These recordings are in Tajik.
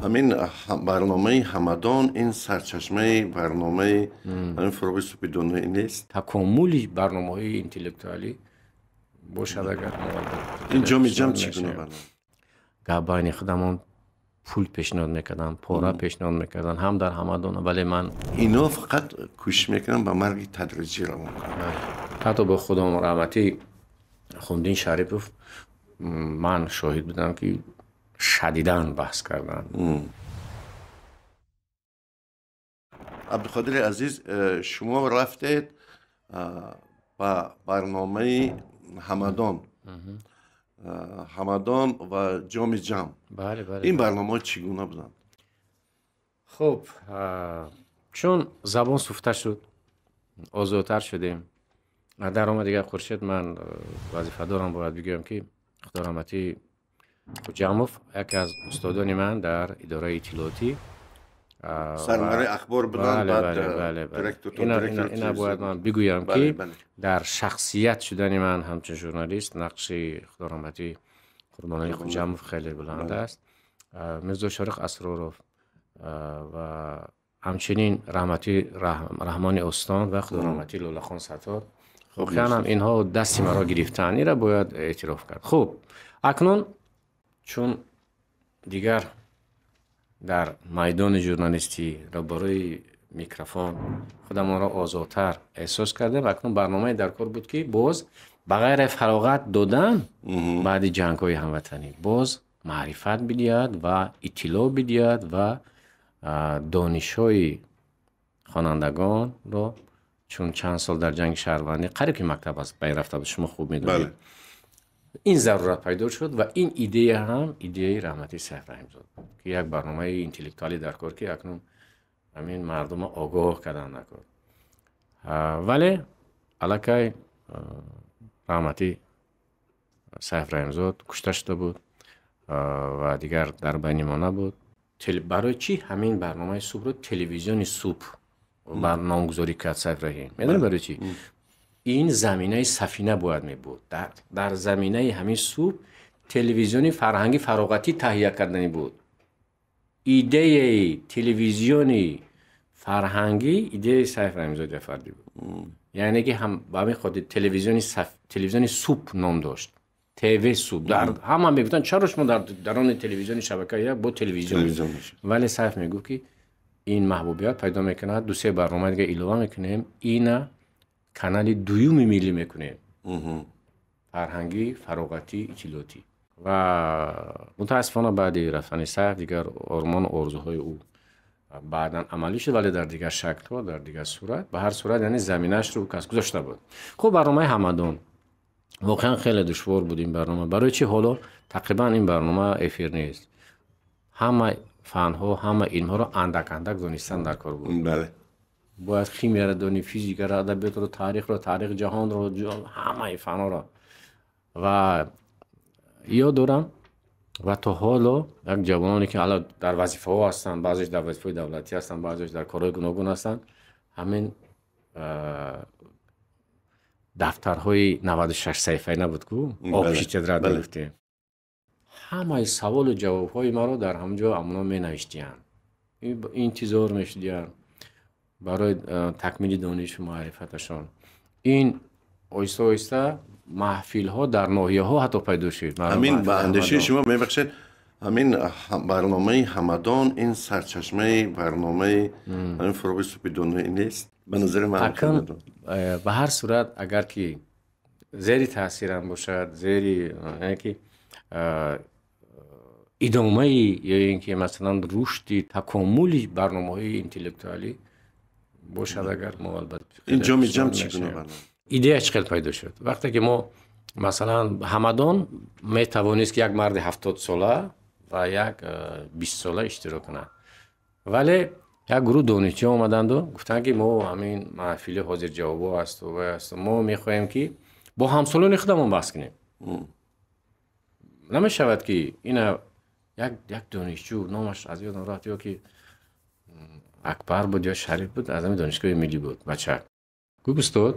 Ҳамин барномаи Ҳамадон ин сарчашмаи барномаи ҳамин Фурӯғи субҳи нест. Такомули барномаҳои интеллектуалӣ бошад, агар ин ҷоми ҷам чӣ гуна барнома? Гап байни худамон пул пешниҳод мекарданд, пора пешниҳод мекарданд ҳам дар Ҳамадон, вале ман ино фақат кӯшиш мекунам ба марги тадриҷӣ равон кунам. Ҳатто бо Худом раҳматӣ Хундин Шарипов ман шоҳид будам, ки шадидан баҳс карданд. Абдуқодири азиз, шумо рафтед ба барномаи Ҳамадон, Ҳамадон ва ҷоми ҷам. Ин барномаҳо чӣ гуна буданд? Хуб, чун забон суфта шуд, озодтар шудем. Дар омад дигар Хуршед, ман вазифа дорам, бояд бигӯям, ки Худо раҳматӣ Хуҷамов яке аз устодони ман дар идораи иттилоотӣ, сармари ахбор буданд. Ина бояд ман бигӯям, ки дар шахсият шудани ман ҳамчун журналист нақши Худо раҳматӣ Қурбонали Хуҷамов хеле баланд аст. Мирзо Шориқ Асроров ва ҳамчунин раҳматӣ Раҳмони Остон ва Худо раҳматӣ Лолахон Саттор, воқеан ҳам инҳо дасти маро гирифтаанд, инро бояд эътироф кард. Хуб, акнун чун дигар дар майдони журналистӣ барои микрофон худамонро озодтар эҳсос кардем, акнун барномае дар кор буд, ки боз ба ғайри фароғат додан баъди ҷангҳои ҳамватанӣ боз маърифат бидиҳад ва иттилоъ бидиҳад ва донишҳои хонандагонро, чун чанд сол дар ҷанги шаҳрвандӣ қариб ки мактаб аз байн рафта буд, шумо хуб медонед, ин зарурат пайдо шуд ва ин идея ҳам идеяи раҳматӣ Сайф Раҳимзод буд, ки як барномаи интеллектуалӣ дар кор, ки акнун ҳамин мардумро огоҳ кардан дар кор. Вале аллакай раҳматӣ Сайф Раҳимзод кушта шуда буд ва дигар дар байни мо набуд. Барои чӣ ҳамин барномаи субҳро телевизиони субҳ номгузорӣ кард Сайф Раҳим? Медонед барои чӣ? Ин заминаи сафина бояд мебуд. Дар заминаи ҳамин субҳ телевизиони фарҳангӣ фароғатӣ таҳия кардани буд. Идеяи телевизиони фарҳангӣ идеяи Сайф Раҳимзод Ҷафардӣ буд. Яъне ки ҳам ба ҳамин хотир телевизиони субҳ ном дошт, ТВ субҳ. Ҳама мегуфтанд, чаро шумо дар дарони телевизиони шабакаи як бо телевизион? Вале Сайф мегуфт, ки ин маҳбубият пайдо мекунад, ду-се барнома дига илова мекунем, ина канали дуюми миллӣ мекунем, фарҳангӣ, фароғатӣ, иттилоотӣ. Ва мутаассифона баъди рафтани Сайф дигар ормону орзуҳои ӯ баъдан амалӣ шуд, вале дар дигар шаклҳо, дар дигар сурат. Ба ҳар сурат, яъне заминаашро ӯ кас гузошта буд. Хуб, барномаи Ҳамадон воқеан хеле душвор буд ин барнома. Барои чӣ ҳоло тақрибан ин барнома эфир нест? Ҳама фанҳо, ҳама илмҳоро андак андак донистан дар кор буд. Бояд химияро донӣ, физикаро, адабиётро, таърихро, таърихи ҷаҳонро, ҳамаи фанҳоро. Ва ёд дорам, ва то ҳоло як ҷавононе, ки ҳало дар вазифаҳо ҳастанд, баъзеш дар вазифаҳои давлатӣ ҳастанд, баъзеш дар корҳои гуногун ҳастанд, ҳамин дафтарҳои 96 саҳифаи набуд ку, общий тетрадь мегуфтем, ҳамаи саволу ҷавобҳои маро дар ҳамон ҷо амоно менавиштиянд, интизор мешудиянд барои такмили донишу маърифаташон. Ин оҳиста оҳиста маҳфилҳо дар ноҳияҳо ҳатто пайдо шуд. Ҳамин ба андешаи шумо, мебахшед, ҳамин барномаи Ҳамадон ин сарчашмаи барномаи ҳамин Фурӯғи субҳи нест? Ба назари ман ба ҳар сурат, агар ки зери таъсирам бошад, зери яъне ки идомаи ё ин ки масалан рушди такомули барномаҳои интеллектуалӣ бошад, агар мо албатта ин ҷоми ҷам чӣ гуна барнома? Идея чӣ хел пайдо шуд? Вақте ки мо масалан Ҳамадон метавонист, ки як марди 70-сола ва як 20-сола иштирок кунад, вале як гурӯҳ донишҷӯ омаданду гуфтанд, ки мо ҳамин маҳфили ҳозирҷавобо асту вай асту, мо мехоҳем, ки бо ҳамсолони худамон баҳс кунем. Намешавад, ки ина як донишҷӯ, номаш аз ёдам рафт, ё ки Акбар буд ё Шариф буд, аз ҳамин донишгоҳи миллӣ буд, бача гуфт: устод,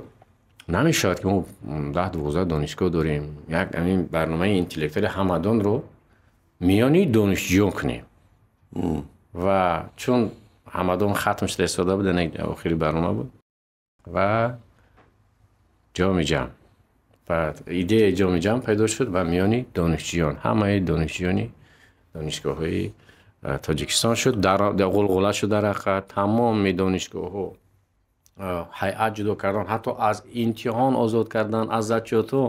намешавад, ки мо 10-12 донишгоҳ дорем, як ҳамин барномаи интеллектуали Ҳамадонро миёни донишҷӯён кунем. Ва чун Ҳамадон хатм шуда истода буд, охири барнома буд ва ҷоми ҷам ва идеяи ҷоми ҷам пайдо шуд ва миёни донишҷӯён, ҳамаи донишҷӯёни донишгоҳҳои Тоҷикистон шуд, ғулғула шуд. Дар ҳақиқат тамоми донишгоҳҳо ҳайат ҷудо кардан, ҳатто аз имтиҳон озод кардан, аз зачётҳо,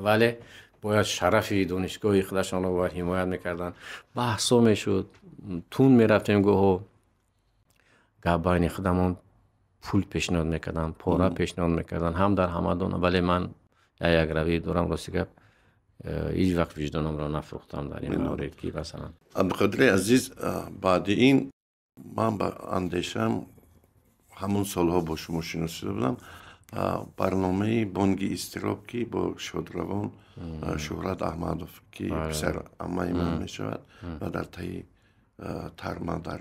вале бояд шарафи донишгоҳи худашонро бояд ҳимоят мекарданд. Баҳсҳо мешуд, тун мерафтем, гоҳо гап байни худамон пул пешниҳод мекарданд, пора пешниҳод мекарданд ҳам дар Ҳамадон. Вале ман як равӣ дорам, рости гап, ҳеҷ вақт виҷдонамро нафурӯхтам дар ин маврид, ки масалан. Абдуқодири азиз, баъди ин ман ба андешаам ҳамон солҳо бо шумо шинос шуда будам. Барномаи «Бонги изтироб», ки бо шодравон Шӯҳрат Аҳмадов, ки писар аммаи ман мешавад ва дар таи тарма дар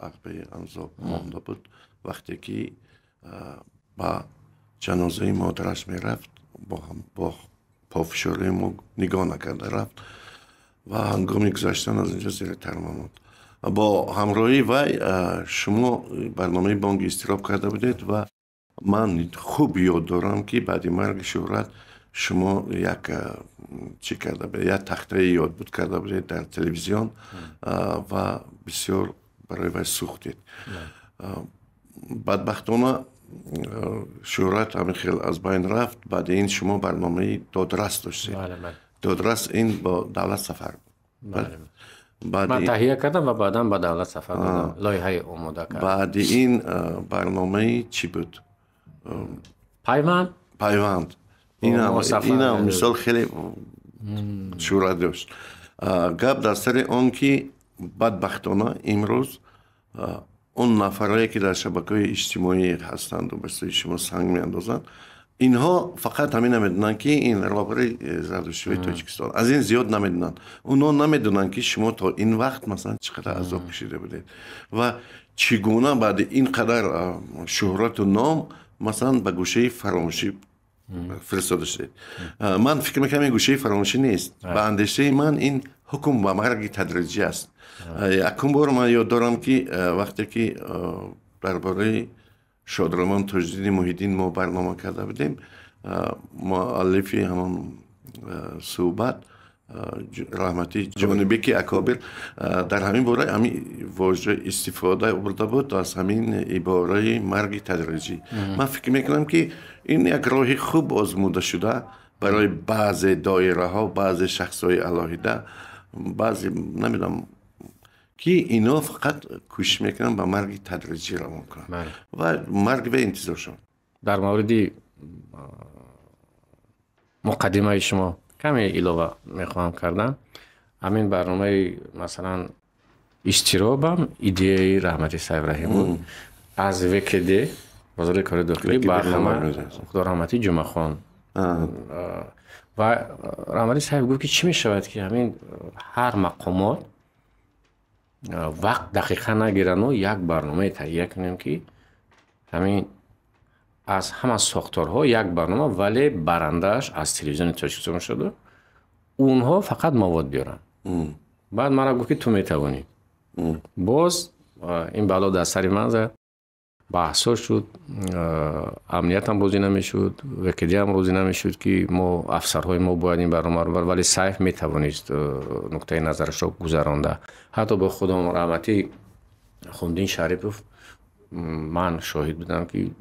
Ағбаи Анзоб монда буд, вақте ки ба ҷанозаи модараш мерафт, бо пофишории мо нигоҳ накарда рафт ва ҳангоми гузаштан аз инҷо зери тарма монд. Бо ҳамроҳии вай шумо барномаи «Бонги изтироб» карда будед ва ман хуб ёд дорам, ки баъди марги Шӯҳрат шумо як чӣ карда будед, як тахтаи ёдбуд карда будед дар телевизион ва бисёр барои вай сӯхтед. Бадбахтона, Шӯҳрат ҳамин хел аз байн рафт. Баъди ин шумо барномаи «Додрас» доштед. «Додрас» ин бо Давлат Сафар буд. Ман таҳия кардам ва баъдан ба Давлат Сафар додам, лоиҳаи омода кард. Баъди ин барномаи чӣ буд? «Пайванд». «Пайванд», инам мисол хеле шӯҳрат дошт. Гап дар сари он ки бадбахтона имрӯз он нафарое, ки дар шабакаҳои иҷтимоӣ ҳастанду ба сӯи шумо санг меандозанд, инҳо фақат ҳамин намедонанд, ки ин роҳбари зардуштиҳои Тоҷикистон, аз ин зиёд намедонанд. Онҳо намедонанд, ки шумо то ин вақт, масалан, чӣ қадар азоб кашида будед ва чӣ гуна баъди ин қадар шӯҳрату ном, масалан, ба гӯшаи фаромӯшӣ фиристода шудед. Ман фикр мекунам, ин гӯшаи фаромӯшӣ нест, ба андешаи ман ин ҳукм ба марги тадриҷӣ аст. Якум бор ман ёд дорам, ки вақте ки дар бораи шодравон Тоҷиддини Муҳиддин мо барнома карда будем, муаллифи ҳамон суҳбат, раҳматӣ Ҷонибеки Акобир, дар ҳамин бора ҳамин вожа истифода бурда буд, аз ҳамин ибораи марги тадриҷӣ. Ман фикр мекунам, ки ин як роҳи хуб озмуда шуда барои баъзе доираҳо, баъзе шахсҳои алоҳида, баъзе намедонам, ки ино фақат кӯшиш мекунанд ба марги тадриҷӣ равон кунанд ва марг бе интизор шаванд. Дар мавриди муқаддимаи шумо каме илова мехоҳам кардан. Ҳамин барномаи, масалан, «Изтиробам» идеяи раҳмати Сайфраҳим буд. Аз ВКД, Вазорати кори дохилӣ, барнома худо раҳматӣ Ҷумъахон ва раҳмати Сайф гуфт, ки чӣ мешавад, ки ҳамин ҳар мақомот вақт дақиқа нагирану як барномае таҳия кунем, ки ҳамин аз ҳама сохторҳо як барнома, вале барандааш аз Телевизиони Тоҷикистон шуду онҳо фақат мавод биёранд. Баъд мара гуфт, ки ту метавонӣ. Боз ин бало дар сари ман зад, баҳсҳо шуд, амниятам розӣ намешуд, ВКДам розӣ намешуд, ки мо афсарҳои мо бояд ин барномаро бар, вале Сайф метавонист нуқтаи назарашро гузаронда. Ҳатто бо худом раҳматӣ Хундин Шарипов ман шоҳид будам, ки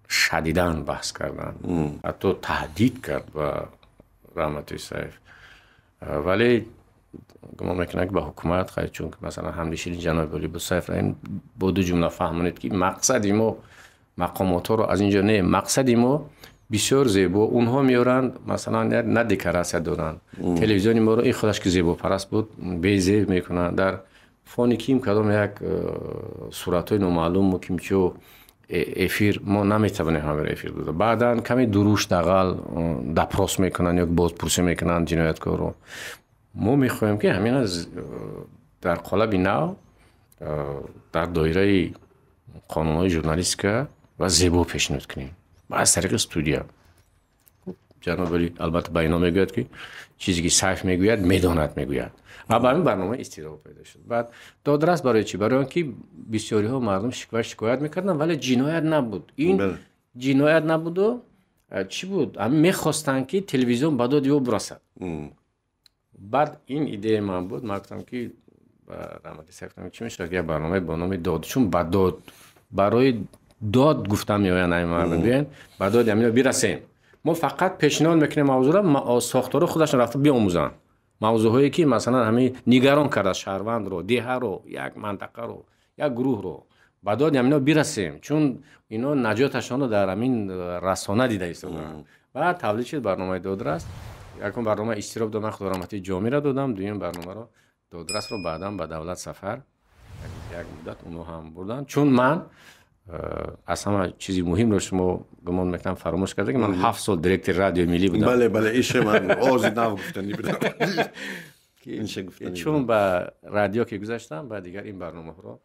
шадидан баҳс карданд, ҳатто таҳдид кард ба раҳмати Сайф. Вале гумон мекунам, ки ба ҳукумат хайр, чунки, масалан, ҳамнишини ҷаноби олӣ буд Сайф Раҳим, бо ду ҷумла фаҳмонед, ки мақсади мо мақомотҳоро аз ин ҷо не, мақсади мо бисёр зебо онҳо меоранд, масалан, на декоратсия доранд телевизиони моро, ин худаш ки зебопараст буд, безеб мекунанд, дар фони ким кадом як суратҳои номаълуму кимчо эфир, мо наметавонем ҳамаро эфир дода. Баъдан каме дуруш дағал допрос мекунанд ё бозпурсӣ мекунанд ҷинояткорро. Мо мехоҳем, ки ҳамин дар қолаби нав, дар доираи қонунҳои журналистика ва зебо пешниҳод кунем аз тариқи студия. Ҷаноби олӣ албатта ба ино мегӯяд, ки чизе ки Сайф мегӯяд, медонад, мегӯяд. Ва ба ҳамин барномаи «Изтироб» пайдо шуд. Баъд «Додрас» барои чӣ? Барои он ки бисёриҳо, мардум шиква, шикоят мекарданд, вале ҷиноят набуд ин. Ҷиноят набуду чӣ буд? Ҳамин мехостанд, ки телевизион ба доди ӯ бирасад. Баъд ин идеяи ман буд. Ман гуфтам, ки ба раҳмати Сайф гуфтам, чӣ мешавад як барномаи бо номи «Дод», чун ба дод, барои дод гуфта меоянд ҳамин мардум. Биёен, ба доди ҳамино бирасем. Мо фақат пешниҳод мекунем мавзӯъро, сохторо худашон рафта биомӯзанд. Мавзӯъҳое ки, масалан, ҳамин нигарон кардааст шаҳрвандро, деҳаро, як мантақаро, як гурӯҳро, ба доди ҳамино бирасем, чун ино наҷоташонро дар ҳамин расона дида истодаанд. Баъд тавлид шуд барномаи «Додрас». Якум барнома «Изтироб» додам, худо раҳматии Ҷомира додам. Дуюм барномаро, «Додрасро», баъдан ба Давлат Сафар як муддат онҳо ҳам бурданд. Чун ман аз ҳама чизи муҳимро шумо, гумон мекунам, фаромӯш карда, ки ман 7 сол директори Радиои Миллӣ будам. Бале, ише ман ози нав гуфтанӣ будам. Чун ба радио ки гузаштам, ба дигар ин барномаҳоро